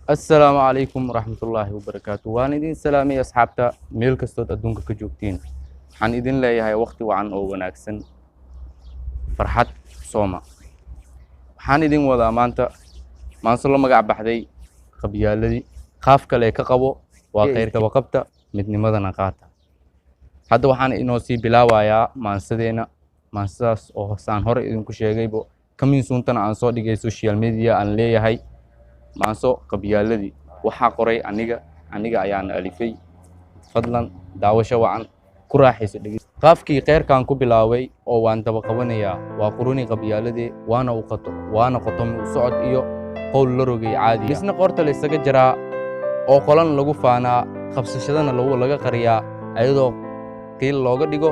Assalaamu calaykum waraxmatullaahi wabarakaatu. Waan idin salaamay asxaabta meel kastood adduunka ka joogtiin. Waxaan idin leeyahay waqti wacan oo wanaagsan, farxad sooma. Waxaan idin wadaa maanta maanso la magac baxday qabyaaladii. Qaaf kale ka qabo waa khayrkaba qabta, midnimadana qaata. Hadda waxaan inoo sii bilaabayaa maansadeena, maansadaas oo saan hore idinku sheegaybo coming soon-tana aan soo dhigay social media. Aan leeyahay maanso qabyaaladii, waxaa qoray aniga ayaana alifay. Fadlan daawasho wacan, ku raaxayso dhegeysta. Qaafkii kheyrkaan ku bilaabay oo waan daba qabanayaa waa quruni qabyaaladee, waana u qato, waana qotomi u socod iyo qowl la rogay caadiga, misna qoorta la isaga jaraa oo qolan lagu faanaa, qabsashadana lagu laga qariyaa ayadoo qiil looga dhigo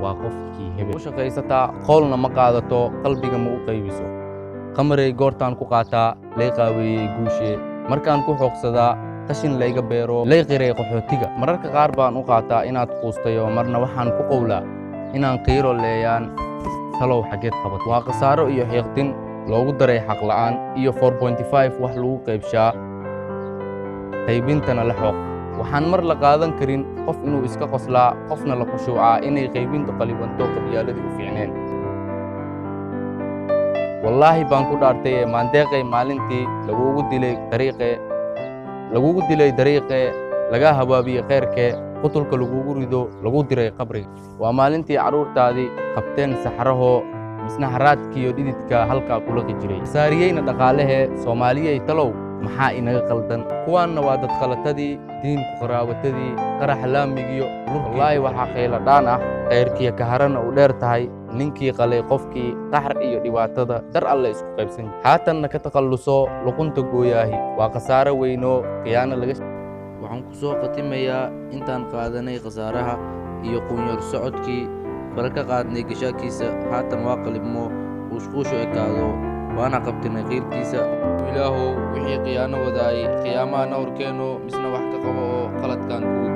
waa qofkii hebel u shaqaysataa. Qowlna ma qaadato, qalbiga ma u qaybiso. Qamarey goortaan ku qaataa lay qaaweeyey guushee, markaan ku xooqsadaa qashin layga beero, lay qiray qaxootiga. Mararka qaar baan u qaataa inaad quustayo, marna waxaan ku qowlaa inaan qiiro leeyaan. Talow xaggeed qabat? Waa khasaaro iyo xiiqdin loogu daray xaq la'aan iyo 4.5 wax lagu qaybshaa, qaybintana la xooq. Waxaan mar la qaadan karin qof inuu iska qoslaa, qofna la khushuucaa inay qaybintu qalibanto qabyaaladii u fiicneen. Wallaahi baan ku dhaartay ee maandeeqay, maalintii lagugu dilay dariiqee, lagugu dilay dariiqee, laga habaabiyey khayrkee, qutulka lagugu rido, lagu diray qabriga, waa maalintii carruurtaadii qabteen saxrahoo, misna haraadkiiyo dhididka halkaa kulaqi jiray, saariyeyna dhaqaalehee. Soomaaliyey talow maxaa inaga qaldan? Kuwaanna waa dad qalatadii, diinku qaraabatadii, qarax laamigiyo. Wallaahi waxaa khayladhaan ah, khayrkiyo kaharana u dheer tahay ninkii qalay qofkii qaxar iyo dhibaatada dar alle isku qaybsan, haatanna ka takhalluso luqunta gooyaahi waa khasaaro weynoo khiyaano laga. Waxaan ku soo khatimayaa intaan qaadanay khasaaraha iyo quunyar socodkii, fara ka qaadnay gashaakiisa. Haatan waa qalibmo quushquushu ekaado, waana qabtinay qiilkiisa. Ilaahow wixii khiyaano wadaayay khiyaamaha na horkeeno, misna wax ka qabo oo qaladkan kuwa